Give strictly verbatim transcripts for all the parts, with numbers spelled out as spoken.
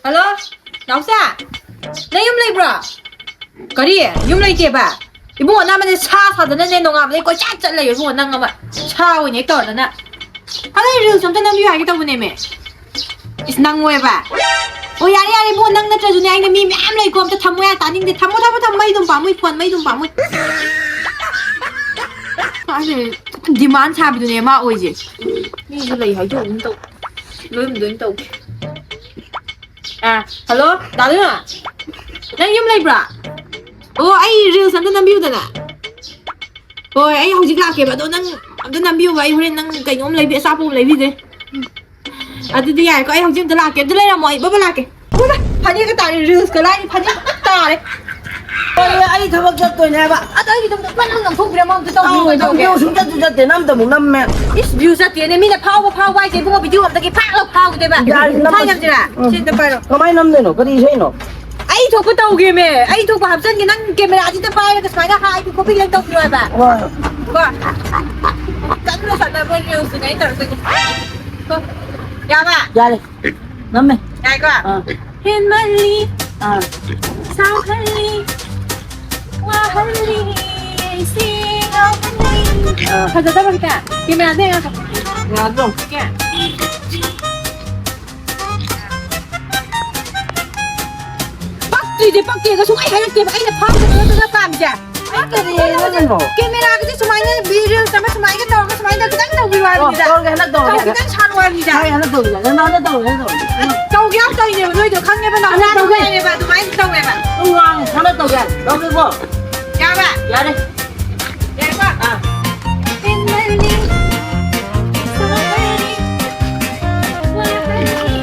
Hello, ꯅꯥꯎꯆꯥ, ꯅꯪ ꯌꯨꯝ ꯂꯩꯕ꯭ꯔꯣ? ꯀꯔꯤ? ꯌꯨꯝ ꯂꯩꯇꯦꯕ? ꯏꯕꯨꯡꯉꯣ, ꯅꯪ ꯑꯃꯗꯤ ꯁꯥ ꯁꯥꯗꯅꯅꯦ, ꯅꯣꯡꯉꯥꯟꯕꯗꯩ ꯀꯣꯏꯆꯠ ꯆꯠ ꯂꯩꯌꯣ ꯏꯕꯨꯡꯉꯣ, ꯅꯪ ꯑꯃ ꯁꯥ ꯑꯣꯏꯅ ꯍꯦꯛ ꯇꯧꯔꯗꯅ꯫ ꯑꯗꯣ ꯑꯩ reels ꯑꯝꯇ ꯅꯝꯕꯤꯌꯨ ꯍꯥꯏꯒꯦ ꯇꯧꯕꯅꯦꯃꯦ꯫ ꯏꯁ, ꯅꯪꯉꯣꯏꯕ? ꯑꯣ, ꯌꯥꯔꯦ, ꯌꯥꯔꯦ ꯏꯕꯨꯡꯉꯣ, ꯅꯪ ꯅꯠꯇ꯭ꯔꯁꯨꯅꯦ, ꯑꯩꯅ ꯃꯤ ꯃꯌꯥꯝ ꯂꯩꯀꯣ, ꯑꯝꯇ ꯊꯝꯃꯣ ꯌꯥ, ꯇꯥꯅꯤꯡꯗꯦ꯫ ꯊꯝꯃꯣ, ꯊꯝꯃꯣ, ꯊꯝꯃꯣ, ꯃꯩ ꯑꯗꯨꯝ ꯄꯥꯝꯃꯨꯏ, phone ꯃꯩ ꯑꯗꯨꯝ ꯄꯥꯝꯃꯨꯏ꯫ ꯑꯗꯨꯅꯦ, demand ꯁꯥꯕꯤꯗꯨꯅꯦ ꯃꯥ ꯑꯣꯏꯁꯦ꯫ ꯃꯤꯁꯨ ꯂꯩ ꯍꯥꯏꯗꯣꯛꯑꯒꯨꯝ ꯇꯧ꯫ ꯂꯣꯏꯔꯝꯗꯣꯏꯅ ꯇꯧꯒꯦ꯫ ꯑꯥ, ꯍꯜꯂꯣ, ꯗꯥ ꯂꯨꯅꯥ? ꯅꯪ ꯌꯨꯝ ꯂꯩꯕ꯭ꯔꯥ? ꯑꯣ, ꯑꯩ reels ꯑꯝꯇ ꯅꯝꯕꯤꯌꯨꯗꯅ꯫ ꯍꯣꯏ, ꯑꯩ ꯍꯧꯖꯤꯛ ꯂꯥꯛꯀꯦꯕ, ꯑꯗꯣ ꯅꯪ ꯑꯝꯇ ꯅꯝꯕꯤꯌꯨꯕ, ꯑꯩ ꯍꯣꯔꯦꯟ ꯅꯪ ꯀꯩꯅꯣꯝ ꯂꯩꯕꯤ-, ꯑꯆꯥꯄꯣꯠ ꯑꯃ ꯂꯩꯕꯤꯒꯦ꯫ ꯑꯗꯨꯗꯤ ꯌꯥꯔꯦꯀꯣ, ꯑꯩ ꯍꯧꯖꯤꯛ ꯑꯝꯇ ꯂꯥꯛꯀꯦ, ꯑꯝꯇ ꯂꯩꯔꯝꯃꯣ, ꯑꯩ ꯕꯕꯥ ꯂꯥꯛꯀꯦ꯫ ꯍꯣꯏ, ꯐꯅꯦꯛꯀ ꯇꯥꯔꯦ, reels ꯀ ꯂꯥꯏꯔꯤ, ꯐꯅꯦꯛ ꯇꯥꯔꯦ꯫ ꯍꯣꯏ, ꯑꯩ ꯊꯕꯛ ꯆꯠꯇꯣꯏꯅꯦ ꯍꯥꯏꯕ꯫ ꯑꯗꯣ ꯑꯩꯒꯤꯗꯃꯛꯇ ꯐꯅ ꯂꯪꯊꯣꯛꯄꯤꯔꯝꯃꯣ, ꯑꯝꯇ ꯇꯧꯕꯤꯌꯣ, ꯑꯧ, ꯇꯧꯒꯦ꯫ Video ꯁꯨꯡꯆꯠꯁꯨ ꯆꯠꯇꯦ, ꯅꯝꯗꯕꯨ ꯅꯝꯃꯦ꯫ ꯏꯁ, view ꯆꯠꯇꯦꯅꯦ, ꯃꯤꯅ ꯐꯥꯎꯕ ꯐꯥꯎꯕ ꯍꯥꯏꯁꯦ ꯏꯕꯨꯡꯉꯣ, video ꯑꯝꯗꯒꯤ ꯐꯥꯛ ꯂꯥꯎ ꯐꯥꯎꯒꯗꯣꯏꯕ꯫ ꯌꯥꯔꯦ, ꯁꯤ ꯅꯝꯃꯁꯤ꯫ ꯅꯝꯁꯤꯔꯥ? ꯎꯝ꯫ ꯁꯤ ꯑꯝꯇ ꯄꯥꯏꯔꯣ꯫ ꯀꯃꯥꯏꯅ ꯅꯝꯗꯣꯏꯅꯣ? ꯀꯔꯤ ꯏꯁꯩꯅꯣ? ꯑꯩ ꯊꯣꯛꯄ ꯇꯧꯒꯦꯃꯦ, ꯑꯩ ꯊꯣꯛꯄ ꯍꯥꯞꯆꯟꯒꯦ, ꯅꯪ camera ꯁꯤꯗ ꯄꯥꯏꯔꯒ ꯁꯨꯃꯥꯏꯅ ꯍꯥꯏꯕꯤ ꯈꯣꯠꯄꯤ ꯂꯣꯏ ꯇꯧꯕꯤꯔꯣ ꯍꯥꯏꯕ꯫ ꯍꯣꯏ꯫ ꯀꯣ? ꯀꯟꯅ ꯁꯥꯟꯅꯕ reels ꯇꯨꯅꯦ ꯑꯩ ꯇꯧꯔꯛꯇꯣꯏꯁꯦ꯫ ꯀꯣ? ꯌꯥꯕ? ꯌꯥꯔꯦ꯫ ꯅꯝꯃꯦ꯫ ꯌꯥꯏꯀꯣ? ꯑꯥ꯫ ꯍꯦꯟꯃꯜꯂꯤ꯫ ꯑꯥ꯫ ꯁꯥꯎꯍꯜꯂꯤ꯫ ꯋꯥꯍꯜꯂꯤ꯫ ꯑꯩꯁꯦ ꯉꯥꯎꯍꯜꯂꯤ꯫ ꯑꯥ꯫ ꯐꯖꯗꯕ ꯈꯤꯇ? Camera ꯗ ꯌꯦꯡꯉꯣ꯫ ꯌꯥꯗ꯭ꯔꯣ? ꯀꯦ? ꯄꯛꯇ꯭ꯔꯤꯗꯤ ꯄꯛꯇꯦꯒ ꯁꯨꯡꯍꯥꯏ ꯍꯥꯏꯔꯛꯇꯦꯕ꯫ ꯑꯩꯅ ꯐꯥꯎꯗꯕ ꯅꯠꯇ꯭ꯔꯒ ꯄꯥꯝꯃꯤꯁꯦ꯫ ꯑꯩ ꯀꯔꯤ ꯍꯥꯏꯔꯛꯀꯅꯣ? Camera ꯒꯁꯦ ꯁꯨꯃꯥꯏꯅ reels ꯑꯃ ꯁꯨꯃꯥꯏꯅ ꯇꯧꯔꯒ ꯁꯨꯃꯥꯏꯅ ꯈꯤꯇꯪ ꯇꯧꯕꯤꯌꯨ ꯑꯣ, ꯍꯥꯏꯕꯅꯤꯗ꯫ ꯇꯧꯔꯒꯦ, ꯍꯟꯗꯛ ꯇꯧꯔꯒꯦ꯫ ꯇꯧ-, ꯈꯤꯇꯪ ꯁꯥꯔꯨ ꯍꯥꯏꯕꯅꯤꯗ꯫ ꯍꯣꯏ, ꯍꯟꯗꯛ ꯇꯧꯔꯒꯦ꯫ ꯍꯟꯗꯛ, ꯍꯟꯗꯛ ꯇꯧꯔꯒꯦ, ꯍꯟꯗꯛ ꯇꯧꯔꯒꯦ꯫ ꯇꯧꯒꯦ ꯌꯥꯝ ꯇꯧꯔꯤꯅꯦꯕ ꯅꯣꯏꯗꯣ ꯈꯪꯉꯦꯕ ꯅꯪ꯫ ꯍꯟꯗꯛ ꯇꯧꯒꯦ꯫ ꯍꯥꯏꯌꯦꯕ ꯑꯗꯨꯃꯥꯏꯅ ꯇꯧꯋꯦꯕ꯫ ꯎꯝ, ꯍꯟꯗꯛ ꯇꯧꯒꯦ꯫ ꯇꯧꯒꯦꯀꯣ? ꯌꯥꯕ? ꯌꯥꯔꯦ꯫ ꯌꯥꯔꯦꯀꯣ? ꯑꯥ꯫ ꯍꯦꯟꯃꯜꯂꯤ꯫ ꯁꯥꯎꯍꯜꯂꯤ꯫ ꯋꯥꯍꯜꯂꯤ꯫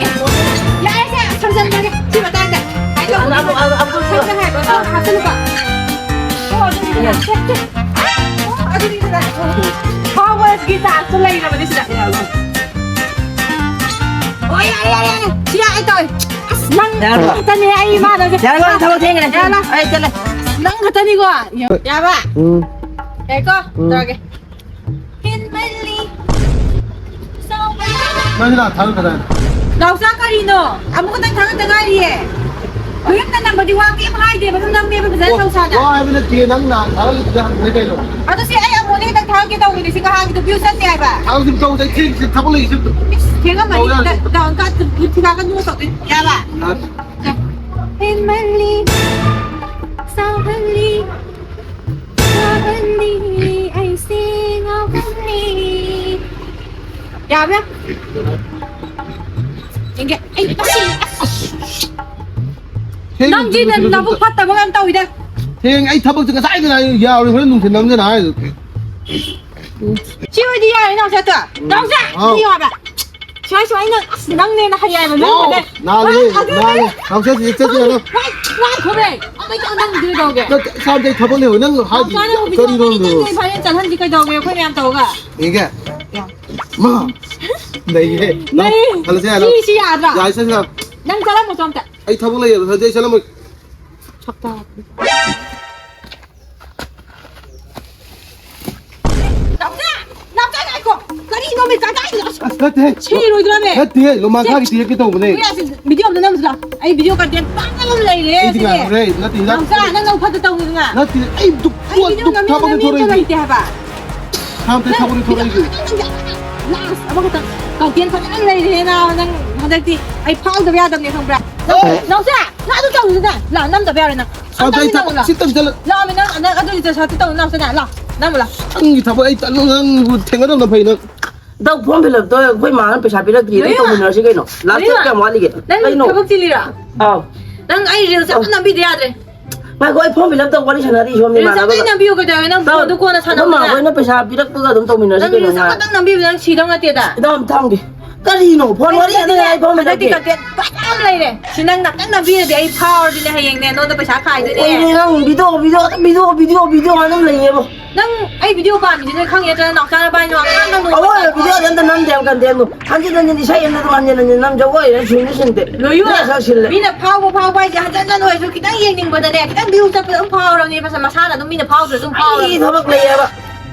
ꯌꯥꯔꯦꯁꯦ, ꯁꯝꯖꯟꯕꯒꯦ꯫ ꯁꯤ ꯃꯇꯥꯡꯗ꯫ ꯍꯥꯏꯗꯣ꯫ ꯑꯗꯨ, ꯑꯗꯨ, ꯑꯗꯨ, ꯑꯗꯨ, ꯁꯝꯖꯟ ꯍꯥꯏꯕ꯫ ꯑꯥ꯫ ꯍꯥꯞꯆꯜꯂꯨꯀꯣ꯫ ꯑꯣ, ꯑꯗꯨꯗꯤ ꯌꯥꯔꯦ꯫ ꯁꯦ, ꯁꯦ꯫ ꯑꯣ, ꯑꯗꯨꯗꯤ ꯌꯥꯔꯦ꯫ ꯐꯥꯎꯕꯒꯤ ꯆꯥꯟꯁꯇꯣ ꯂꯩꯔꯕꯅꯦ ꯁꯤꯗ꯫ ꯑꯣ, ꯌꯥꯔꯦ, ꯌꯥꯔꯦ, ꯌꯥꯔꯦ꯫ ꯁꯤꯗ ꯑꯩ ꯇꯧꯋꯦ꯫ ꯑꯁ, ꯅꯪ ꯌꯥꯔꯕꯣ? ꯈꯛꯇꯅꯦ ꯑꯩ ꯏꯃꯥꯗꯁꯦ꯫ ꯌꯥꯔꯦ, ꯑꯩ ꯊꯕꯛ ꯊꯦꯡꯈ꯭ꯔꯦ꯫ ꯌꯥꯔꯦ꯫ ꯑꯩ ꯆꯠꯂꯦ꯫ ꯅꯪ ꯈꯛꯇꯅꯤꯀꯣ꯫ ꯌꯥꯕ? ꯎꯝ꯫ ꯌꯥꯏꯀꯣ? ꯎꯝ꯫ ꯇꯧꯔꯒꯦ꯫ ꯍꯦꯟꯃꯜꯂꯤ꯫ ꯆꯥꯎꯃꯜꯂꯤ꯫ ꯅꯪ ꯍꯤꯗꯥꯛ ꯊꯥꯔꯛꯀꯗꯥꯏꯅꯦ? ꯅꯥꯎꯆꯥ, ꯀꯔꯤꯅꯣ? ꯑꯃꯨꯛ ꯈꯛꯇꯪ ꯊꯥꯒꯠꯇ ꯉꯥꯏꯔꯤꯌꯦ꯫ ꯃꯌꯨꯝꯗ ꯅꯝꯕꯗꯤ ꯋꯥ ꯀꯩꯝ ꯍꯥꯏꯗꯦꯕ, ꯑꯗꯨꯝ ꯅꯝꯃꯦꯕ ꯐꯖꯅ ꯋꯥ, ꯅꯧꯁꯥꯗ꯫ ꯋꯥ ꯍꯥꯏꯕ ꯅꯠꯇꯦ, ꯅꯪ ꯅꯍꯥꯟ ꯊꯥꯒꯠꯂꯤꯗꯨꯗ ꯍꯪꯕꯅꯦ ꯀꯩꯅꯣ? ꯑꯗꯨ ꯁꯤ ꯑꯩ ꯑꯃꯨꯛ ꯈꯛꯇꯪ ꯊꯥꯒꯠꯀꯦ ꯇꯧꯕꯅꯦ, ꯁꯤ ꯉꯍꯥꯟꯒꯤꯗꯣ view ꯆꯠꯇꯦ ꯍꯥꯏꯕ꯫ ꯊꯥꯒꯠꯂꯤꯗꯨ ꯇꯧꯗꯦ, ꯊꯦꯡ-, ꯊꯦꯡ-, ꯊꯕꯛ ꯂꯩ, ꯁꯤ ꯏꯁ, ꯊꯦꯡꯉꯝꯃꯅꯤ꯫ ꯇꯧ ꯌꯥꯔꯦ꯫ ꯗ-, ꯗꯥꯎꯟ ꯀꯥꯠ ꯊꯤꯒꯥꯒ ꯅꯣꯛꯑ ꯇꯧꯗꯣꯏ ꯌꯥꯕ? ꯌꯥꯔꯦ꯫ ꯍꯦꯟꯃꯜꯂꯤ, ꯁꯥꯎꯍꯜꯂꯤ, ꯁꯥꯎꯍꯜꯂꯤ, ꯑꯩꯁꯦ ꯉꯥꯎꯍꯜꯂꯤ꯫ ꯌꯥꯕ꯭ꯔꯥ? ꯌꯦꯡꯒꯦ꯫ ꯑꯩ ꯉꯁꯤ, ꯑꯁ꯫ ꯊꯦꯡ-, ꯅꯪꯗꯤ ꯅꯪ ꯊꯦꯡ-, ꯅꯕꯨꯛ ꯐꯠꯇꯕ ꯌꯥꯝ ꯇꯧꯋꯤꯗ꯫ ꯊꯦꯡ, ꯑꯩ ꯊꯕꯛꯁꯦ ꯉꯁꯥꯏꯗꯅ ꯑꯩ ꯌꯥꯔꯣꯏ, ꯍꯣꯔꯦꯟ ꯅꯨꯡꯊꯤꯜ ꯅꯝꯖꯅ ꯍꯥꯏꯗꯣ꯫ ꯁꯤ ꯑꯣꯏꯗꯤ ꯌꯥꯔꯦ, ꯅꯥꯎꯆꯥ꯫ ꯅꯥꯎꯆꯥ, ꯍꯥꯎ꯫ ꯁꯤ ꯌꯥꯔꯦ꯫ ꯁꯨꯃꯥꯏ, ꯁꯨꯃꯥꯏ, ꯅꯪ, ꯑꯁ, ꯅꯪꯅꯦꯅ ꯍꯩ ꯍꯥꯏꯕ, ꯅꯪ ꯋꯥꯎ, ꯐꯖꯩ꯫ ꯅꯥꯜꯂꯦ, ꯑꯗꯨꯅꯦ꯫ ꯅꯥꯜꯂꯦ꯫ ꯅꯥꯎꯆꯥ, ꯆꯠꯁꯤ, ꯆꯠꯁꯤ, ꯌꯥꯔꯣ꯫ ꯋꯥꯏ, ꯋꯥꯏ, ꯈꯣꯕꯦ꯫ ꯑꯃ ꯇꯧ, ꯅꯪ ꯑꯗꯨ ꯇꯧꯒꯦ꯫ ꯅꯠꯇꯦ, ꯁꯥꯝꯗꯩ ꯊꯕꯛ ꯂꯩꯍꯣꯏ, ꯅꯪ ꯍꯥꯏꯗꯤ ꯅꯥꯎꯆꯥꯅ ꯑꯃꯨꯛ ꯀꯔꯤꯅꯣ ꯕꯤꯖꯣ ꯅꯪꯗꯣ? ꯅꯪ ꯐꯥꯏꯅꯦꯜ ꯆꯠꯍꯟꯁꯤ ꯀꯩꯗꯧꯒꯦ, ꯑꯩꯈꯣꯏ ꯃꯌꯥꯝ ꯇꯧꯔꯒ? ꯌꯦꯡꯒꯦ꯫ ꯌꯥ꯫ ꯃꯥ꯫ ꯅꯩꯍꯦ꯫ ꯅꯩ꯫ ꯍꯜꯂꯁꯦ, ꯍꯜꯂꯣ꯫ ꯁꯤ, ꯁꯤ ꯌꯥꯗ꯭ꯔꯥ? ꯌꯥꯏ, ꯆꯠꯁꯤ, ꯂꯥꯎ꯫ ꯅꯪ ꯆꯠꯂꯝꯃꯣ, ꯆꯣ ꯑꯝꯇ꯫ ꯑꯩ ꯊꯕꯛ ꯂꯩꯌꯦꯕ, ꯍꯧꯖꯤꯛ ꯑꯩ ꯆꯠꯂꯝꯃꯣꯏ꯫ ꯁꯛꯇꯥ꯫ ꯅꯥꯎꯆꯥ! ꯅꯥꯎꯆꯥ, ꯉꯥꯏꯈꯣ! ꯀꯔꯤꯅꯣꯃꯦ, ꯀꯗꯥꯏꯗꯅꯣ? ꯑꯁ, ꯅꯠꯇꯦꯍꯦ꯫ ꯁꯤꯔꯣꯏꯗ꯭ꯔꯣꯃꯦ? ꯅꯠꯇꯦꯍꯦ, ꯂꯣꯃꯥꯟ ꯁꯦ, ꯈꯥꯒꯤ ꯄꯤꯔꯛꯀꯦ ꯇꯧꯕꯅꯦ꯫ ꯍꯣꯏ, ꯑꯁꯤ video ꯑꯝꯇ ꯅꯝꯁꯤꯂꯥ꯫ ꯑꯩ video content ꯄꯥꯛꯅ ꯑꯃ ꯂꯩꯔꯦ ꯑꯩꯗꯤ ꯁꯤꯗꯤ꯫ ꯉꯥꯏꯔꯣꯏꯍꯦ, ꯅꯠꯇꯦ, ꯅꯠꯇꯦ꯫ ꯅꯥꯎꯆꯥ, ꯅꯪ ꯂꯧ ꯐꯠꯇ ꯇꯧꯅꯨꯗꯅ꯫ ꯅꯠꯇꯦ, ꯑꯩ ꯗꯨꯛ-, ꯑꯩ ꯄꯣꯠ video ꯗꯨꯛ ꯅꯝꯅꯤꯡꯕ ꯊꯕꯛꯇ ꯃꯤ ꯑꯝꯇ ꯊꯣꯔꯛꯏꯁꯦ꯫ ꯂꯩꯇꯦ ꯍꯥꯏꯕ꯫ ꯁꯥꯝꯇ ꯅꯪ ꯊꯕꯛꯇ video ꯊꯣꯔꯛꯏꯁꯦ꯫ ꯅꯪ, ꯅꯪ, last ꯑꯃꯈꯛꯇꯪ꯫ Content ꯐꯖꯅ ꯂꯩꯔꯦꯍꯦ ꯅꯥꯕ ꯅꯪ꯫ ꯍꯟꯗꯛꯇꯤ ꯑꯩ ꯐꯥꯎꯗꯕ ꯌꯥꯗꯕꯅꯦ, ꯈꯪꯕ꯭ꯔꯥ? ꯑꯦ꯫ ꯅꯥꯎꯆꯥ, ꯅꯪ ꯑꯗꯨ ꯇꯧꯅꯨꯗ꯫ ꯂꯥ, ꯅꯝꯗꯕ ꯌꯥꯔꯣꯏ ꯅꯪ꯫ ꯁꯥꯝꯇ, ꯑꯩ ꯅꯪ ꯊꯕꯛ ꯂꯥ꯫ ꯁꯤꯇꯪ ꯆꯠꯂ- ꯂꯥꯛꯑꯣꯃꯦ, ꯅꯪ, ꯅꯪ ꯑꯗꯨꯒꯤ ꯇ-shirt ꯇꯣ ꯇꯧ, ꯅꯥꯎꯆꯥꯅꯦ, ꯂꯥ, ꯅꯝꯃꯨ ꯂꯥ꯫ ꯅꯪꯒꯤ ꯊꯕꯛ ꯑꯩ ꯇꯜꯂꯤ, ꯅꯪꯕꯨ ꯊꯦꯡꯅꯗꯕꯅ ꯐꯩ ꯅꯪ꯫ ꯗꯛ form fill up ꯇꯣ ꯑꯩꯈꯣꯏ ꯃꯥꯅ ꯄꯩꯁꯥ ꯄꯤꯔꯛꯇ꯭ꯔꯤ, ꯑꯩ ꯀꯔꯤꯅꯣ? ꯇꯧꯃꯤꯟꯅꯔꯁꯤ ꯀꯩꯅꯣ? Last ꯀꯔꯤꯅꯣ? Date ꯀꯌꯥꯝ ꯋꯥꯠꯂꯤꯒꯦ? ꯅꯪ ꯀꯩꯅꯣ? ꯊꯕꯛ ꯆꯤꯜꯂꯤꯔꯥ? ꯑꯥꯎ꯫ ꯅꯪ ꯑꯩ reels ꯑꯝꯇ ꯑꯥꯎ꯫ ꯅꯝꯕꯤꯗ ꯌꯥꯗ꯭ꯔꯦ꯫ ꯉꯥꯏꯈꯣ, ꯑꯩ form fill up ꯇꯧ ꯋꯥꯔꯤ ꯁꯥꯟꯅꯔꯤ ꯁꯣꯝꯗ reels ꯑꯝꯇ ꯏꯃꯥꯟꯅꯕꯒ꯫ ꯅꯝꯕꯤꯌꯨ ꯀꯩꯗꯧꯋꯦ? ꯅꯪ ꯇꯥꯎ, phone ꯗꯣ ꯀꯣꯟꯅ ꯑꯩꯈꯣꯏ ꯁꯥꯟꯅꯧꯗꯅ꯫ ꯃꯥ ꯍꯣꯏꯅ ꯄꯩꯁꯥ ꯄꯤꯔꯛꯄꯒ ꯑꯗꯨꯝ ꯇꯧꯃꯤꯟꯅꯔꯁꯤ ꯅꯪ ꯀꯩꯅꯣ reels ꯉꯥꯏ꯫ ꯑꯃꯈꯛꯇꯪ ꯅꯝꯕꯤꯕ ꯅꯪ ꯁꯤꯗꯧ ꯅꯠꯇꯦꯗ꯫ ꯏꯗꯥꯎ ꯑꯝꯇ ꯍꯪꯒꯦ꯫ ꯀꯔꯤꯅꯣ? Phone ꯋꯥꯔꯤ ꯁꯥꯟꯅꯔꯤ, ꯑꯩ form fill up ꯍꯟꯗꯛꯇꯤ ꯀꯤ꯫ Content ꯐꯖꯅ ꯂꯩꯔꯦ꯫ ꯁꯤ ꯅꯪ ꯉꯥꯛꯇꯪ ꯅꯝꯕꯤꯔꯗꯤ ꯑꯩ ꯐꯥꯎꯔꯗꯤꯅꯦ ꯍꯌꯦꯡꯅꯦ ꯅꯉꯣꯟꯗ ꯄꯩꯁꯥ ꯈꯥꯏꯗꯣꯏꯅꯦ꯫ ꯍꯣꯏꯅꯦ, ꯅꯪ video, video, video, video, video ꯑꯗꯨꯝ ꯂꯩꯌꯦꯕꯣ꯫ ꯅꯪ ꯑꯩ video ꯄꯥꯝꯃꯤꯁꯦ ꯅꯣꯏ ꯈꯪꯉꯦ ꯅꯠꯇ꯭ꯔꯥ? ꯅꯥꯎꯆꯥ ꯅꯕꯥꯅꯤ ꯉꯥꯛꯇꯪ ꯅꯣꯡꯃ ꯑꯋꯣꯏꯕ video ꯑꯗꯨꯝ ꯅꯝꯗꯦꯕ content ꯗꯣ꯫ ꯍꯟꯖꯤꯟ ꯍꯟꯖꯤꯟ ꯏꯁꯩ ꯑꯃꯗ ꯑꯗꯨꯝ ꯍꯟꯖꯤꯟ ꯍꯟꯖꯤꯟ ꯅꯝ, ꯖꯒꯣꯏ ꯑꯣꯏꯔꯁꯨ ꯁꯨꯝ ꯁꯤꯟꯗꯦ꯫ ꯂꯣꯏꯌꯨ꯫ ꯅꯪ ꯁꯛ ꯁꯤꯜꯂꯦ꯫ ꯃꯤꯅ ꯐꯥꯎꯕ ꯐꯥꯎꯕ ꯍꯥꯏꯁꯦ ꯍꯟꯖꯟ ꯍꯟꯖꯟ ꯑꯣꯏꯔꯁꯨ ꯈꯤꯇꯪ ꯌꯦꯡꯅꯤꯡꯕꯗꯅꯦ, ꯈꯤꯇꯪ view ꯆꯠꯄꯗ ꯑꯗꯨꯝ ꯐꯥꯎꯔꯕꯅꯦ, ꯃꯁꯥ-, ꯃꯁꯥꯅ ꯑꯗꯨꯝ ꯃꯤꯅ ꯐꯥꯎꯗ꯭ꯔꯁꯨ ꯑꯗꯨꯝ ꯑꯩ ꯐꯥꯎꯔꯕꯅꯦ꯫ ꯊꯕꯛ ꯂꯩꯌꯦꯕ꯫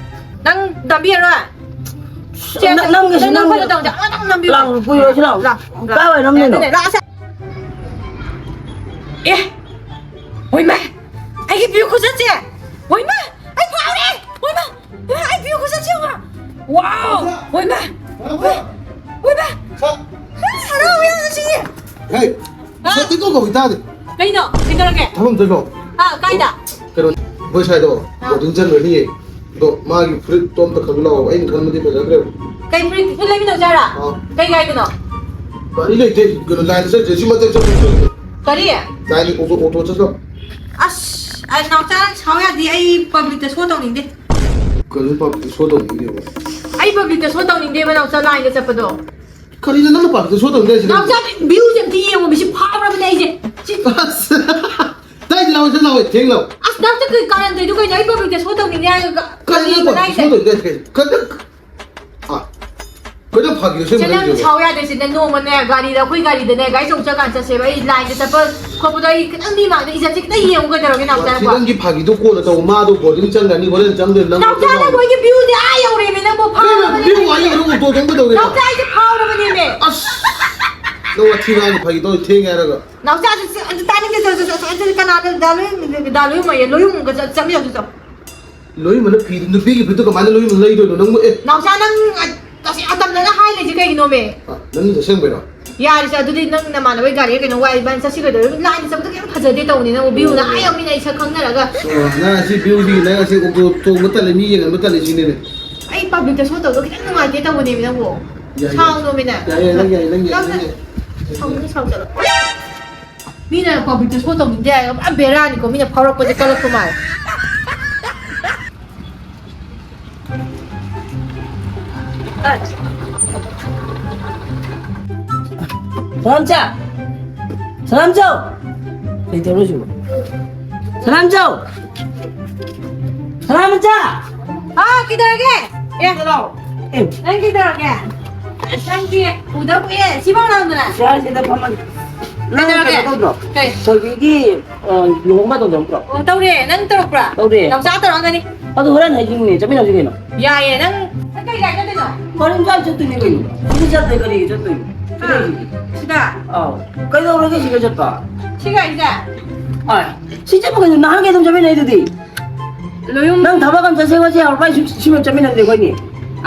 ꯅꯪ ꯅꯝꯕꯤꯔꯔꯣꯏ? ꯅꯪ-, ꯅꯪꯒꯤꯁꯤ ꯅꯪ ꯅꯪ ꯐꯣꯇꯣ ꯇꯧꯁꯦ꯫ ꯑꯃꯇꯪ ꯅꯝꯕꯤꯌꯨ꯫ ꯂꯥꯛ, ꯄꯨꯔꯛꯑꯣ, ꯁꯤ ꯂꯥꯛꯑꯣ꯫ ꯂꯥꯛ, ꯂꯥꯛ꯫ ꯀꯥꯏ ꯋꯥꯏ ꯅꯝꯗꯣꯏꯅꯣ? ꯑꯗꯨꯅꯦ, ꯂꯥꯛꯑꯣꯁꯦ꯫ ꯑꯦ, ꯍꯣꯏꯃ, ꯑꯩꯒꯤ ꯚ꯭ꯌꯨ ꯈꯨꯆꯠꯁꯦ꯫ ꯍꯣꯏꯃ, ꯑꯩ ꯐꯥꯎꯔꯦ꯫ ꯍꯣꯏꯃ, ꯍꯣꯏꯃ, ꯑꯩ ꯚ꯭ꯌꯨ ꯈꯨꯆꯠꯁꯦ ꯌꯦꯡꯉꯣ꯫ ꯋꯥꯎ, ꯍꯣꯏꯃ, ꯍꯣꯏꯃ, ꯍꯣꯏꯃ꯫ ꯍꯔꯥꯎ ꯌꯥꯝꯅ ꯁꯤꯌꯦ꯫ ꯍꯦ, ꯍꯥ? ꯁꯛꯇꯤ ꯀꯧ ꯀꯧꯏ ꯇꯥꯗꯦ꯫ ꯀꯩꯅꯣ? ꯀꯩꯗꯧꯔꯒꯦ? ꯊꯕꯛ ꯑꯝꯇ ꯂꯥꯛꯑꯣ꯫ ꯍꯥ, ꯀꯥꯏꯗ? ꯀꯩꯅꯣ, ꯑꯩꯈꯣꯏ ꯁ꯭ꯋꯥꯏꯗꯣ ꯑꯥ꯫ ꯕꯣꯔꯗꯤꯡ ꯆꯟꯈ꯭ꯔꯅꯤꯌꯦ꯫ ꯑꯗꯣ ꯃꯥꯒꯤ ꯐꯨꯔꯤꯠꯇꯣ ꯑꯝꯇ ꯈꯜꯂꯨ ꯂꯥꯛꯑꯣ꯫ ꯑꯩꯅ ꯈꯟꯕꯗꯤ ꯐꯖꯗ꯭ꯔꯦꯕ꯫ ꯀꯩ ꯐꯨꯔꯤꯠ? ꯐꯨꯔꯤꯠ ꯂꯩꯃꯤꯟꯅꯧꯁꯦ ꯍꯥꯏꯔꯣ? ꯑꯥ꯫ ꯀꯩ ꯒꯥꯔꯤꯗꯅꯣ? ꯒꯥꯔꯤ ꯂꯩꯇꯦ꯫ ꯀꯩꯅꯣ, ꯂꯥꯏꯟꯗ ꯆꯠꯇ꯭ꯔꯁꯨ꯫ ꯀꯔꯤ? ꯂꯥꯏꯟꯗ ꯑꯣꯇꯣ, ꯑꯣꯇꯣ ꯆꯠꯂꯣ꯫ ꯑꯁ, ꯑꯩ ꯅꯥꯎꯆꯥ ꯁꯥꯎ ꯌꯥꯗꯦ꯫ ꯑꯩ ꯄꯕ꯭ꯂꯤꯛꯇ ꯁꯣ ꯇꯧꯅꯤꯡꯗꯦ꯫ ꯀꯩꯅꯣ ꯄꯕ꯭ꯂꯤꯛꯇ ꯁꯣ ꯇꯧꯅꯤꯡꯗꯦꯕ? ꯑꯩ ꯄꯕ꯭ꯂꯤꯛꯇ ꯁꯣ ꯇꯧꯅꯤꯡꯗꯦꯕ, ꯅꯥꯎꯆꯥ ꯂꯥꯏꯟꯗ ꯆꯠꯄꯗꯣ꯫ ꯀꯔꯤꯅꯣ ꯅꯪꯅ ꯄꯕ꯭ꯂꯤꯛꯇ ꯁꯣ ꯇꯧꯅꯤꯡꯗꯦ ꯍꯥꯏꯁꯦ? ꯅꯥꯎꯆꯥ, ꯚ꯭ꯌꯨꯁꯦ ꯑꯝꯇ ꯌꯦꯡꯉꯣ, ꯃꯤꯁꯤ ꯐꯥꯎꯔꯕꯅꯦ ꯑꯩꯁꯦ꯫ ꯁꯤ ꯑꯁ, ꯇꯥꯏꯗꯤ ꯂꯥꯎ, ꯁꯤ ꯂꯥꯎ, ꯊꯦꯡ ꯂꯥꯎ꯫ ꯑꯁ, ꯅꯥꯎꯆꯥ, ꯀꯔꯤ ꯀꯥꯔꯟ ꯇꯧꯔꯤꯗꯣ ꯀꯩꯅꯣ? ꯑꯩ ꯄꯕ꯭ꯂꯤꯛꯇ ꯁꯣ ꯇꯧꯅꯤꯡꯗꯦ ꯍꯥꯏꯔꯒ ꯀꯔꯤꯅꯣ ꯀꯔꯤꯅꯣ ꯄꯕ꯭ꯂꯤꯛꯇ ꯁꯣ ꯍꯥꯏꯁꯦ? ꯇꯧꯅꯤꯡꯗꯦ ꯍꯥꯏꯁꯦ ꯀꯩꯅꯣ? ꯀꯔꯤ-, ꯑꯥ, ꯀꯩꯅꯣ ꯐꯥꯒꯤ ꯁꯦ ꯑꯁꯦꯡꯕ ꯅꯪ ꯅꯠꯇꯦꯕ? ꯁꯥꯎ ꯌꯥꯗ꯭ꯔꯤꯁꯦ, ꯅꯪ ꯅꯣꯡꯃꯅꯦ ꯒꯥꯔꯤꯗ, ꯑꯩꯈꯣꯏ ꯒꯥꯔꯤꯗꯅꯦ, ꯒꯥꯔꯤ ꯑꯆꯧꯕ ꯆꯠꯀꯥꯟ ꯆꯠꯁꯦꯕ꯫ ꯑꯩ ꯂꯥꯏꯟꯗ ꯆꯠꯄ ꯈꯣꯠꯄꯗꯣ ꯑꯩ ꯈꯤꯇꯪ ꯃꯤ ꯃꯥꯡꯗ ꯏꯖꯠꯁꯦ ꯈꯤꯇꯪ ꯌꯦꯡꯉꯨ ꯀꯩꯗꯧꯔꯒꯦ, ꯅꯥꯎꯆꯥ, ꯋꯥꯊꯤ, ꯅꯪꯕꯣ? ꯅꯪꯒꯤ ꯐꯥꯒꯤꯗꯣ ꯀꯣꯟꯅ ꯇꯧ꯫ ꯃꯥꯗꯣ ꯕꯣꯔꯗꯤꯡ ꯆꯪꯒ꯭ꯔꯅꯤ, ꯍꯣꯔꯦꯟ ꯆꯪꯗꯣꯏꯅꯤ, ꯅꯪ ꯅꯥꯎꯆꯥ, ꯅꯪ ꯃꯣꯏꯒꯤ ꯚ꯭ꯌꯨꯁꯦ ꯑꯥ ꯌꯧꯔꯦꯃꯦ, ꯅꯪꯕꯨ ꯀꯩꯅꯣ ꯐꯥꯎꯔꯕꯅꯦ꯫ ꯚ꯭ꯌꯨ ꯑꯥ ꯌꯧꯔꯦ, ꯑꯣꯇꯣ ꯇꯣꯡꯕ ꯇꯧꯔꯦ꯫ ꯅꯥꯎꯆꯥ, ꯑꯩꯁꯦ ꯐꯥꯎꯔꯕꯅꯦꯃꯦ꯫ ꯑꯁ! ꯅꯪ ꯋꯥꯊꯤ ꯉꯥꯡꯉꯤ, ꯐꯥꯒꯤ ꯇꯧꯔꯤ, ꯊꯦꯡꯉꯦ ꯍꯥꯏꯔꯒ꯫ ꯅꯥꯎꯆꯥ, ꯑꯗꯨ, ꯑꯗꯨ ꯇꯥꯅꯤꯡꯗꯦ, ꯆꯠ-, ꯆꯠ-, ꯆꯠ-, ꯑꯗꯨ ꯀꯅꯥꯗ ꯗꯥ ꯂꯣꯏ-, ꯗꯥ ꯂꯣꯏꯃꯌꯦ, ꯂꯣꯏꯃꯒ ꯆꯠ-, ꯆꯠꯃꯤꯟꯅꯧꯁꯤ ꯆꯠꯂꯣ꯫ ꯂꯣꯏꯃꯅ ꯐꯤ, ꯅꯨꯄꯤꯒꯤ ꯐꯤꯗꯨ ꯀꯃꯥꯏꯅ ꯂꯣꯏꯃ ꯂꯩꯗꯣꯏꯅꯣ? ꯅꯪꯕꯨ, ꯑꯦ꯫ ꯅꯥꯎꯆꯥ, ꯅꯪ, ꯑ, ꯇꯁꯦꯡꯅ ꯑꯇꯝꯅꯅ ꯍꯥꯏ ꯂꯩꯁꯦ ꯀꯩꯒꯤꯅꯣꯃꯦ? ꯑ, ꯅꯪꯒꯤꯁꯦ ꯑꯁꯦꯡꯕꯩꯔꯣ? ꯌꯥꯔꯦꯁꯦ, ꯑꯗꯨꯗꯤ ꯅꯪ ꯅꯃꯥꯟꯅꯕꯩ ꯒꯥꯔꯤꯗ ꯀꯩꯅꯣ ꯋꯥꯏ ꯏꯕꯥꯅꯤ ꯆꯠꯁꯤ ꯀꯩꯗꯧꯔꯦ? ꯂꯥꯏꯟꯗ ꯆꯠꯄꯗꯣ ꯀꯩꯝ ꯐꯖꯗꯦ ꯇꯧꯕꯅꯤ ꯅꯪꯕꯨ, ꯚ꯭ꯌꯨꯅ ꯑꯥ ꯌꯧꯃꯤꯅ ꯑꯩ ꯁꯛ ꯈꯪꯅꯔꯒ꯫ ꯑꯣ, ꯅꯪ ꯑꯁꯤ ꯚ꯭ꯌꯨꯁꯤ, ꯅꯪ ꯑꯁꯤ ꯑꯣꯇꯣ ꯇꯣꯡꯕ ꯇꯜꯂꯦ, ꯃꯤ ꯌꯦꯡꯍꯟꯕ ꯇꯜꯂꯦ ꯁꯤꯅꯦꯅꯦ꯫ ꯑꯩ ꯄꯕ꯭ꯂꯤꯛꯇ ꯁꯣ ꯇꯧꯕꯗꯣ ꯈꯤꯇꯪ ꯅꯨꯡꯉꯥꯏꯇꯦ ꯇꯧꯕꯅꯦꯃꯤ ꯅꯪꯕꯨ꯫ ꯌꯥꯏ, ꯌꯥꯏ꯫ ꯁꯥꯎꯅꯣꯃꯤ ꯅꯪ꯫ ꯌꯥꯏ, ꯌꯥꯏ, ꯅꯪ ꯌꯥꯏ, ꯅꯪ ꯌꯥꯏ, ꯅꯪ ꯅꯪ ꯌꯥꯏ꯫ ꯁꯥꯎꯅꯤꯡꯉ ꯁꯥꯎ ꯆꯠꯂꯣ꯫ ꯃꯤꯅ ꯄꯕ꯭ꯂꯤꯛꯇ ꯁꯣ ꯇꯧꯅꯤꯡꯗꯦ ꯍꯥꯏꯔꯒ ꯄꯨꯔꯥ ꯕꯦꯔꯥꯅꯤꯀꯣ, ꯃꯤꯅ ꯐꯥꯎꯔꯛꯄꯁꯦ ꯀꯜꯂꯛꯄ ꯃꯥꯜꯂꯦ꯫ ꯁꯅꯥꯝꯆꯥ! ꯁꯅꯥꯝꯆꯧ! ꯀꯩ ꯇꯧꯔꯣ ꯁꯤꯕꯣ? ꯁꯅꯥꯝꯆꯧ! ꯁꯅꯥꯝꯆꯥ! ꯍꯥꯎ, ꯀꯩꯗꯧꯔꯒꯦ? ꯑꯦ, ꯂꯥꯎ꯫ ꯑꯦ꯫ ꯅꯪ ꯀꯩꯗꯧꯔꯒꯦ? ꯅꯪꯗꯤ ꯎꯗ ꯀꯨꯏꯔꯦ꯫ ꯁꯤꯐꯥꯎ ꯂꯥꯎꯗꯅ꯫ ꯁ꯭ꯋꯥꯏꯁꯤꯗ ꯐꯝꯍꯟ-, ꯅꯪ ꯀꯩꯗꯧꯔꯒꯦ? ꯀꯩꯅꯣ ꯇꯧꯗ꯭ꯔꯣ? ꯀꯩ? ꯊꯣꯏꯕꯤꯒꯤ, ꯑ, ꯂꯨꯍꯣꯡꯕ ꯇꯧꯗ꯭ꯔꯣ? ꯑꯣ, ꯇꯧꯔꯦ꯫ ꯅꯪ ꯇꯧꯔꯛꯄ꯭ꯔꯥ? ꯇꯧꯔꯦ꯫ ꯅꯥꯎꯆꯥ ꯇꯧꯔꯛꯑꯝꯒꯅꯤ꯫ ꯑꯗꯨ ꯍꯣꯔꯦꯟ ꯍꯥꯏꯁꯤꯅꯦ, ꯆꯠꯃꯤꯟꯅꯁꯤ ꯀꯩꯅꯣ꯫ ꯌꯥꯏꯌꯦ꯫ ꯅꯪ, ꯅꯪ ꯀꯩ ꯒꯥꯔꯤ ꯆꯠꯇꯣꯏꯅꯣ? ꯀꯔꯤꯝ ꯆꯥ ꯆꯠꯇꯣꯏꯅꯤ ꯀꯩꯅꯣ? ꯁꯤꯗ ꯆꯠꯇ꯭ꯔꯦ ꯀꯔꯤꯒꯤ ꯆꯠꯇꯣꯏꯅꯣ? ꯁꯤꯗ ꯑꯥ, ꯂꯩꯁꯤꯗꯤ꯫ ꯁꯤꯗ? ꯑꯥꯎ꯫ ꯀꯩꯗꯧꯔꯒꯦ ꯁꯤꯗ ꯆꯠꯄ? ꯁꯤꯒ ꯑꯩꯁꯦ? ꯑꯥꯏ, ꯁꯤ ꯆꯠꯄ ꯀꯩꯅꯣ? ꯅꯍꯥꯟꯒꯩ ꯑꯗꯨꯝ ꯆꯠꯃꯤꯟꯅꯩꯗꯨꯗꯤ꯫ ꯂꯣꯏꯌꯨꯝ- ꯅꯪ ꯊꯕꯛ ꯑꯃ ꯆꯠꯁꯦ ꯈꯣꯠꯁꯦ ꯍꯧꯔꯛꯄ ꯑꯩ ꯁꯤ-, ꯁꯤꯃ ꯆꯠꯃꯤꯟꯅꯗꯦ ꯑꯩꯈꯣꯏꯅꯤ꯫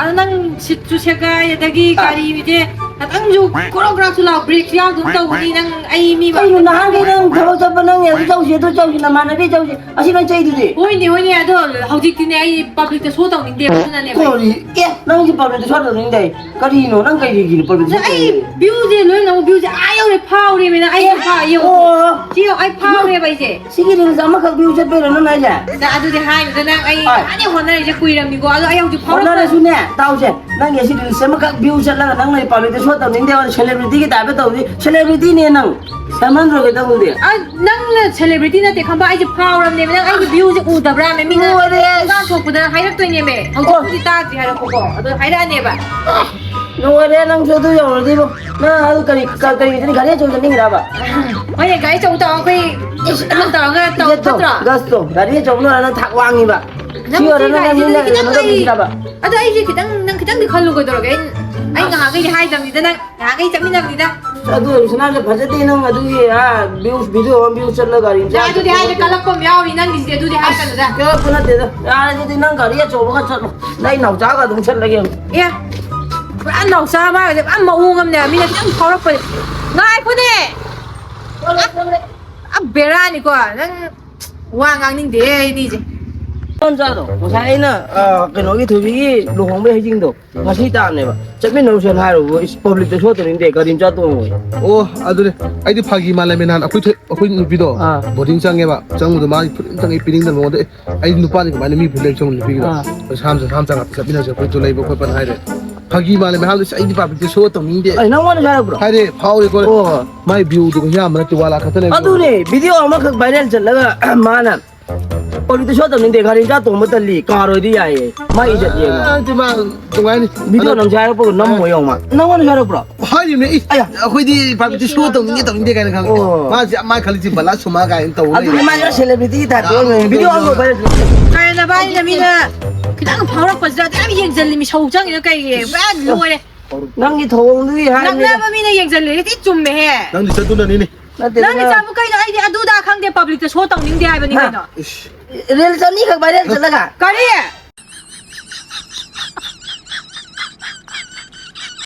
ꯑꯗꯣ ꯅꯪ ꯁꯤꯠꯁꯨ ꯁꯦꯒꯥꯏ, ꯑꯗꯒꯤ ꯑꯥ꯫ ꯒꯥꯔꯤꯁꯦ ꯈꯤꯇꯪꯁꯨ ꯀ꯭ꯔꯣꯛ ꯀ꯭ꯔꯥꯛꯁꯨ ꯂꯥꯎ, ꯕ꯭ꯔꯦꯛꯁꯨ ꯌꯥꯎꯗꯒꯨꯝ ꯇꯧꯕꯅꯤ꯫ ꯅꯪ ꯑꯩ ꯃꯤ ꯀꯩꯅꯣ ꯃꯥꯡꯗ- ꯅꯍꯥꯟꯒꯩ ꯅꯪ ꯊꯕꯛ ꯆꯠꯄ ꯅꯪ ꯑꯗꯨ ꯆꯧꯁꯤ, ꯑꯗꯨ ꯆꯧꯁꯤ, ꯅꯃꯥꯟꯅꯕꯤ ꯆꯧꯁꯤ, ꯑꯁꯤ ꯅꯪ ꯆꯩꯗꯨꯗꯤ? ꯍꯣꯏꯅꯦ, ꯍꯣꯏꯅꯦ, ꯑꯗꯣ ꯍꯧꯖꯤꯛꯇꯤꯅꯦ ꯑꯩ ꯄꯕ꯭ꯂꯤꯛꯇ ꯁꯣ ꯇꯧꯅꯤꯡꯗꯦꯕ, ꯑꯗꯨꯅꯅꯦꯕ꯫ ꯀꯔꯤ? ꯑꯦ, ꯅꯪꯁꯨ ꯄꯕ꯭ꯂꯤꯛꯇ ꯁꯣ ꯇꯧꯅꯤꯡꯗꯦ? ꯀꯔꯤꯅꯣ? ꯅꯪ ꯀꯩꯒꯤꯅꯣ ꯄꯕ꯭ꯂꯤꯛꯇ ꯁꯣ ꯑꯗꯣ ꯑꯩ ꯇꯧꯅꯤꯡꯗꯦ? View ꯁꯦ ꯂꯣꯏꯅꯃꯛ view ꯁꯦ ꯑꯥ ꯌꯧꯔꯦ, ꯐꯥꯎꯔꯦꯃꯤ ꯅꯪ꯫ ꯑꯩ ꯑꯦ, ꯐꯥ-, ꯌꯦꯡꯉꯣ꯫ ꯑꯣ꯫ ꯁꯤ ꯌꯦꯡꯉꯣ, ꯑꯩ ꯐꯥꯎꯔꯦꯕ ꯑꯩꯁꯦ꯫ ꯁꯤꯒꯤ reels ꯑꯃꯈꯛ view ꯆꯠꯄꯩꯔꯣ ꯅꯪ ꯍꯥꯏꯁꯦ? ꯑꯗꯨꯗꯤ ꯍꯥꯏꯅꯨꯗ ꯅꯪ, ꯑꯩ ꯍꯣꯏ꯫ ꯐꯅ ꯍꯣꯠꯅꯔꯤꯁꯦ ꯀꯨꯏꯔꯝꯅꯤꯀꯣ, ꯑꯗꯣ ꯑꯩ ꯍꯧꯖꯤꯛ ꯐꯥꯎꯔꯛꯄ- ꯍꯣꯠꯅꯔꯁꯨꯅꯦ, ꯇꯥꯎꯁꯦ, ꯅꯪꯒꯤ ꯑꯁꯤ reels ꯑꯃꯈꯛ view ꯆꯠꯂꯒ ꯅꯪ ꯂꯩ ꯄꯕ꯭ꯂꯤꯛꯇ ꯁꯣ ꯇꯧꯅꯤꯡꯗꯦ, celebrity ꯒꯤ type ꯇ ꯇꯧꯅꯤ, celebrity ꯅꯦ ꯅꯪ, ꯁꯦꯝꯍꯟꯗ꯭ꯔꯣꯒꯦ ꯇꯧꯅꯤꯡꯗꯦ꯫ ꯑ, ꯅꯪꯅ celebrity ꯅꯠꯇꯦ ꯈꯪꯕ, ꯑꯩꯁꯦ ꯐꯥꯎꯔꯕꯅꯦꯕ, ꯅꯪ ꯑꯩꯒꯤ view ꯁꯦ ꯎꯗꯕ꯭ꯔꯥ? ꯃꯤꯅ ꯂꯣꯏꯔꯦ꯫ ꯊꯣꯛꯄꯗ ꯍꯥꯏꯔꯛꯇꯣꯏꯅꯦꯃꯦ, ꯍꯧꯖꯤꯛꯄꯨꯗꯤ ꯇꯥꯗ꯭ꯔꯤ ꯍꯥꯏꯔꯛꯄꯀꯣ, ꯑꯗꯣ ꯍꯥꯏꯔꯛꯑꯅꯦꯕ꯫ ꯂꯣꯏꯔꯦ ꯅꯪꯁꯨ ꯑꯗꯨ ꯌꯧꯔꯗꯤꯕꯣ꯫ ꯅꯪ ꯑꯗꯨ ꯀꯔꯤ, ꯀ-, ꯀꯔꯤ, ꯀꯔꯤ ꯒꯥꯔꯤ ꯑꯆꯧꯕ ꯆꯠꯅꯤꯡꯉꯤꯔꯕ? ꯍꯣꯏꯅꯦ, ꯒꯥꯔꯤ ꯑꯆꯧꯕ ꯇꯧꯔ ꯑꯩꯈꯣꯏ ꯏꯁ, ꯑꯗꯨꯝ ꯇꯧꯔꯒ ꯇꯧ ꯐꯠꯇ꯭ꯔꯣ? ꯒꯁꯇꯣ, ꯒꯥꯔꯤ ꯑꯆꯧꯕꯅ ꯅꯪ ꯊꯥꯛ ꯋꯥꯡꯉꯤꯕ꯫ ꯅꯪ ꯁꯤ ꯑꯣꯏꯔ ꯁꯤ ꯅꯪ ꯒꯥꯔꯤꯁꯤꯗꯤ ꯃꯤꯅ ꯈꯤꯇꯪ ꯀꯩꯅꯣ ꯑꯩ, ꯇꯧꯕꯤꯗ꯭ꯔꯕ? ꯑꯗꯣ ꯑꯩꯁꯦ ꯈꯤꯇꯪ, ꯅꯪ ꯈꯤꯇꯪꯗꯤ ꯈꯜꯂꯨ ꯀꯩꯗꯧꯔꯒꯦ? ꯑꯩ, ꯑꯩ ꯉꯍꯥꯟꯈꯩꯗꯤ ꯍꯥꯏꯗꯕꯅꯤꯗ ꯅꯪ, ꯉꯍꯥꯟꯈꯩ ꯆꯠꯃꯤꯟꯅꯕꯅꯤꯗ꯫ ꯑꯗꯨ ꯑꯣꯏꯔꯁꯨ ꯅꯪꯁꯨ ꯐꯖꯗꯦ, ꯅꯪ ꯑꯗꯨꯒꯤ, ꯑꯥ, views, video ꯑꯃ views ꯆꯠꯂꯒ ꯒꯥꯔꯤ ꯅꯪ ꯃꯆꯥ ꯑꯗꯨꯗꯤ ꯍꯥꯏꯗꯤ ꯆꯠꯄꯗꯣ꯫ ꯀꯜꯂꯛꯄ ꯑꯃ ꯌꯥꯎꯔꯤ ꯅꯪꯒꯤꯁꯤꯗꯤ, ꯑꯗꯨꯗꯤ ꯍꯥꯏꯔꯛꯀꯅꯨꯗ꯫ ꯀꯜꯂꯛꯄ ꯅꯠꯇꯦꯗ꯫ ꯌꯥꯔꯦ ꯑꯗꯨꯗꯤ ꯅꯪ ꯒꯥꯔꯤ ꯑꯆꯧꯕꯒ ꯆꯠꯂꯣ꯫ ꯅꯪ ꯅꯥꯎꯆꯥꯒ ꯑꯗꯨꯝ ꯆꯠꯂꯒꯦ꯫ ꯑꯦ, ꯄꯨꯔꯥ ꯅꯥꯎꯆꯥ ꯃꯥꯒꯁꯦ ꯄꯨꯔꯥ ꯃꯑꯣꯡ ꯑꯃꯅꯦ, ꯃꯤꯅ ꯈꯤꯇꯪ ꯐꯥꯎꯔꯛꯄꯁꯦ꯫ ꯉꯥꯏꯈꯣꯅꯦ! ꯑ, ꯕꯦꯔꯥꯅꯤꯀꯣ, ꯅꯪ ꯋꯥ ꯉꯥꯡꯅꯤꯡꯗꯦ ꯑꯩꯗꯤꯁꯦ꯫ ꯅꯥꯎꯆꯥꯗꯣ, ꯉꯁꯥꯏ ꯑꯩꯅ, ꯑ, ꯀꯩꯅꯣꯒꯤ ꯊꯣꯏꯕꯤꯒꯤ ꯂꯨꯍꯣꯡꯕꯩ ꯍꯩꯖꯤꯡꯗꯣ꯫ ꯉꯁꯤ ꯇꯥꯕꯅꯦꯕ꯫ ꯆꯠꯃꯤꯟꯅꯔꯨꯁꯦꯅ ꯍꯥꯏꯔꯨꯕꯨ, ꯏꯁ, ꯄꯕ꯭ꯂꯤꯛꯇ ꯁꯣꯠꯇꯣꯔꯤꯅꯦ, ꯒꯥꯔꯤ ꯃꯆꯥ ꯇꯣꯡꯉꯣꯏ꯫ ꯑꯣ, ꯑꯗꯨꯅꯦ꯫ ꯑꯩꯗꯤ ꯐꯥꯒꯤ ꯃꯥꯜꯂꯝꯃꯦ ꯅꯍꯥꯟ ꯑꯩꯈꯣꯏ ꯊꯣꯏ-, ꯑꯩꯈꯣꯏ ꯅꯨꯄꯤꯗꯣ ꯑꯥ꯫ Boarding ꯆꯪꯉꯦꯕ꯫ ꯆꯪꯕꯗꯣ ꯃꯥꯒꯤ ꯐꯨꯔꯤꯠ ꯑꯝꯇꯪ ꯑꯩ ꯄꯤꯅꯤꯡꯗꯅ ꯃꯉꯣꯟꯗ, "ꯑꯦ, ꯑꯩ ꯅꯨꯄꯥꯅꯤ ꯀꯃꯥꯏꯅ ꯃꯤ ꯐꯨꯔꯤꯠ ꯂꯩꯕ ꯆꯪꯉꯨ ꯅꯨꯄꯤꯒꯤꯗꯣ?" ꯑꯥ꯫ ꯄꯩꯁꯥ ꯑꯝꯇ, ꯆꯥꯝ ꯆꯥꯝ ꯉꯥꯛꯇ ꯆꯠꯃꯤꯟꯅꯁꯦ ꯑꯩꯈꯣꯏꯗꯣ ꯂꯩꯕ ꯈꯣꯠꯄꯅ ꯍꯥꯏꯔꯦ꯫ ꯐꯥꯒꯤ ꯃꯥꯜꯂꯦ ꯃꯌꯥꯝꯗꯣ, "ꯑꯁ, ꯑꯩꯗꯤ ꯄꯕ꯭ꯂꯤꯛꯇ ꯁꯣ ꯇꯧꯅꯤꯡꯗꯦ꯫" ꯑꯩ ꯅꯪꯉꯣꯟꯗ ꯍꯥꯏꯔꯛꯄ꯭ꯔꯣ? ꯍꯥꯏꯔꯦ, ꯐꯥꯎꯔꯦ ꯈꯣꯠꯂꯦ꯫ ꯑꯣ꯫ ꯃꯥꯏ view ꯗꯨꯒ ꯌꯥꯝꯕ ꯅꯠꯇꯦ, ꯋꯥ ꯂꯥꯛ ꯈꯛꯇꯅꯦ꯫ ꯑꯗꯨꯅꯦ, video ꯑꯃꯈꯛ viral ꯆꯠꯂꯒ ꯃꯥꯅ ꯄꯕ꯭ꯂꯤꯛꯇ ꯁꯣ ꯇꯧꯅꯤꯡꯗꯦ, ꯒꯥꯔꯤ ꯃꯆꯥ ꯇꯣꯡꯕ ꯇꯜꯂꯤ, ꯀꯥꯔ ꯑꯣꯏꯗꯤ ꯌꯥꯏꯌꯦ꯫ ꯃꯥ ꯏꯖꯠ ꯌꯦꯡꯉꯣ꯫ ꯑ, ꯑꯗꯨ ꯃꯥ ꯅꯨꯡꯉꯥꯏꯅꯤ꯫ Video ꯑꯗꯣ ꯅꯝꯁꯦ ꯍꯥꯏꯔꯛꯄꯒ ꯅꯝꯃꯣ ꯌꯦꯡꯉꯣ ꯃꯥ꯫ ꯅꯪꯉꯣꯟꯗꯁꯨ ꯍꯥꯏꯔꯛꯄ꯭ꯔꯣ? ꯍꯥꯏꯔꯤꯕꯅꯦ, ꯏ, ꯑꯌꯥ꯫ ꯑꯩꯈꯣꯏꯗꯤ ꯄꯕ꯭ꯂꯤꯛꯇ ꯁꯣ ꯇꯧꯅꯤꯡꯉꯦ, ꯇꯧꯅꯤꯡꯗꯦ ꯀꯥꯏꯅ ꯈꯪꯉꯦ꯫ ꯑꯣ꯫ ꯃꯥꯁꯦ, ꯃꯥ ꯈꯜꯂꯤꯁꯦ ꯕꯂꯥ ꯁꯨꯃꯥ ꯀꯥꯏꯅ ꯇꯧ ꯑꯗꯨꯗꯤ ꯂꯩꯔꯦ꯫ ꯃꯥ celebrity ꯒꯤ type ꯇ ꯑꯣꯏꯔꯝꯒꯅꯤ꯫ Video ꯑꯃ viral ꯆꯠꯂꯦ꯫ ꯀꯥꯏꯅ ꯚꯥꯏꯅ ꯃꯤꯅ ꯈꯤꯇꯪ ꯐꯥꯎꯔꯛꯄꯁꯤꯗ ꯑꯗꯨ ꯌꯥꯝ ꯌꯦꯡꯁꯤꯜꯂꯤ ꯃꯤꯁꯧ ꯆꯪꯉꯤꯗꯣ ꯀꯩꯒꯤ ꯄꯨꯔꯥ ꯂꯣꯏꯔꯦ꯫ ꯅꯪꯒꯤ ꯊꯧꯑꯣꯡꯗꯨꯒꯤ ꯍꯥꯏꯕꯅꯤꯗ꯫ ꯅꯛꯅꯕ ꯃꯤꯅ ꯌꯦꯡꯁꯤꯜꯂꯤꯔꯗꯤ ꯆꯨꯝꯃꯦꯍꯦ꯫ ꯅꯪꯗꯤ ꯆꯠꯇꯨꯅꯅꯤꯅꯦ꯫ ꯅꯠꯇꯦ ꯅꯪꯗꯤ ꯆꯥꯕꯨ ꯀꯩꯅꯣ? ꯑꯩꯗꯤ ꯑꯗꯨꯗ ꯈꯪꯗꯦ, ꯄꯕ꯭ꯂꯤꯛꯇ ꯁꯣ ꯇꯧꯅꯤꯡꯗꯦ ꯍꯥꯏꯕꯅꯤ ꯍꯥ? ꯀꯩꯅꯣ꯫ ꯔꯤꯜꯁ ꯑꯅꯤꯈꯛ ꯚꯥꯏꯔꯦꯜ ꯆꯠꯂꯒ꯫ ꯀꯔꯤ?